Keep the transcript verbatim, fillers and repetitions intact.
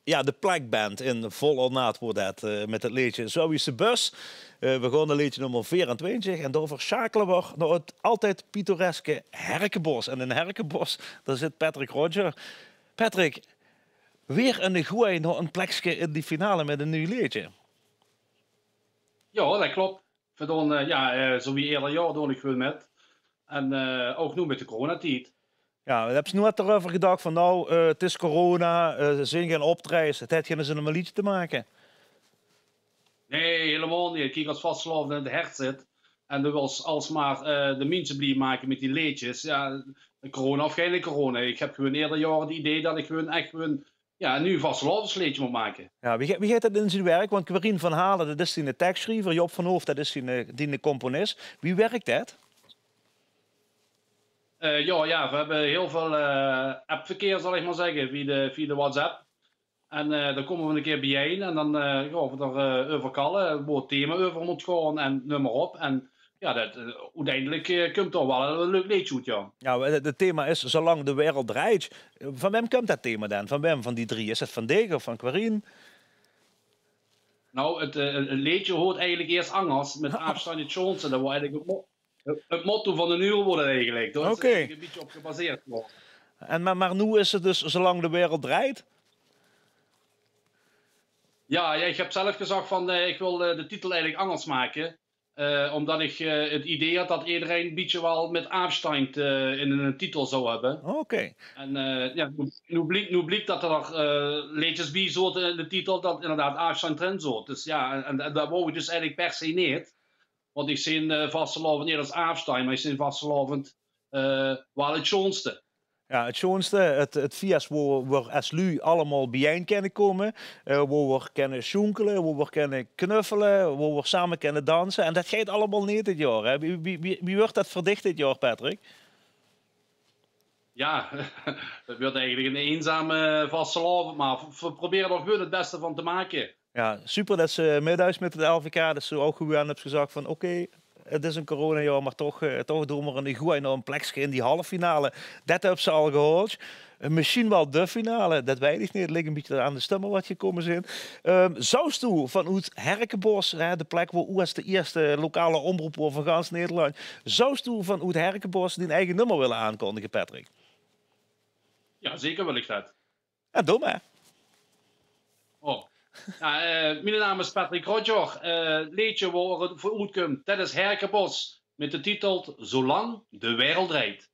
Ja, de Plekband in vol ornaat woort det, eh, mit 't leedje Zo is de bus. Eh, we gaon nao leedje nummer veerentwintig en daoveur sjakele we nao 't altied pittoreske Herkebos. En in Herkebos, dao zit Patrick Roger. Patrick, weer eine goeie nao ein plekske in die finale mit ein nuuj leedje. Ja, det klop. Veer doon, eh, ja, eh, zo wie eder jaor doon ich gewoon mit. En, eh, ouch noe mit de coronatied. Ja, höbs se noe d'r euver gedach van, nou, eh, 't is corona, eh, zeen gein optraejes, 't haet geine zin óm ein leedje te make? Nae, hielemaol neet. Kiek, es vastelaovend in 't hert zit en doe wils alsmaar, eh, de minse blie make mit die leedjes, ja, corona of geine corona. Ich höb gewoon eder jaor 't idee det ich gewoon ech gewoon, ja, ein nuuj vastelaovesleedje mót make. Ja, wie ge-, wie geit det in zien werk? Want Querien van Halen, det is diene tekssjriever, Job van Hoof, det is diene, diene componis. Wie wirk det? Eh, ja, ja, we höbbe hiel väöl, eh, appverkeer, zal ich mer zègke, via de, via de WhatsApp. En, eh, dan kómme we ein kier biejein en dan, eh, gaon we d'r, eh, euver kalle, wo 't thema euver mót gaon en neum mer op. En ja, det, eh, oeteindelik, eh, kump d'r waal ein leuk leedje oet, ja. Ja, 't, 't thema is Zolang de wereld draait. Van wae kump det thema dan? Van wae van die drie? Is det van dich of van Querien? Nou, 't, eh, 't leedje hoort eigelik eers angers, Mit aafsjtandj 't sjoonste. Det waor eigelik 't mo-, 't, 't motto van de nuuj woort eigelik. Dao is 't eigelik ein bietje op gebaseerd gewore. En mer, mer noe is 't dus Zolang de wereld draait? Ja, ja, ich höb zelf gezag van, eh, ich wil, eh, de titel eigelik angers make. Eh, ómdet ich, eh, 't idee had det ederein ein bietje waal mit aafsjtandj, eh, in eine titel zou höbbe. Oké. En, eh, ja, noe, noe bliek, noe bliek det d'r, eh, leedjes bie zote in de titel det inderdaad aafsjtandj d'rin zoot. Dus ja, en, en det wou ich dus eigelik per se neet. Want ich zeen, eh, vastelaovend neet es aafsjtandj, mer ich zeen vastelaovend, eh, waal 't sjoonste. Ja, 't sjoonste, 't, 't fieës wo v'r es luuj allemaol biejein kinne kómme, eh, wo v'r kinne sjoenkele, wo v'r kinne knuffele, wo v'r same kinne danse. En det geit allemaol neet dit jaor, hè. Wie, wie, wie, wie wuuert det veur dich dit jaor, Patrick? Ja, 't wuuert eigelik ein eenzame vastelaovend, mer v'r, v'r probere d'r gewoon 't bèste van te make. Ja, super det se mitdeis mit 't L V K, det se ouch gewoon höbs gezag van, oké, 't is ein coronajaor, mer toch, eh, toch doon v'r ein goeie nao ein plekske in die halffinale. Det höbs se al gehaold. Eh, mesjien waal de finale, det weit ich neet. 't Lik ein bietje aan de stömme waat gekómme zeen. Ehm, zous doe vanoet Herkebos, hè, de plek wo oes de ierste lokale omroep woor van gans Nederland, zous doe vanoet Herkebos dien eige nummer wille aankondige, Patrick? Ja, zeker wil ich det. Ja, doon mer. Oh. Ja, eh, miene naam is Patrick Roger. Eh, 't leedje wo 't veur oetkump, det is Herkebos mit de titel Zolang de wereld draait.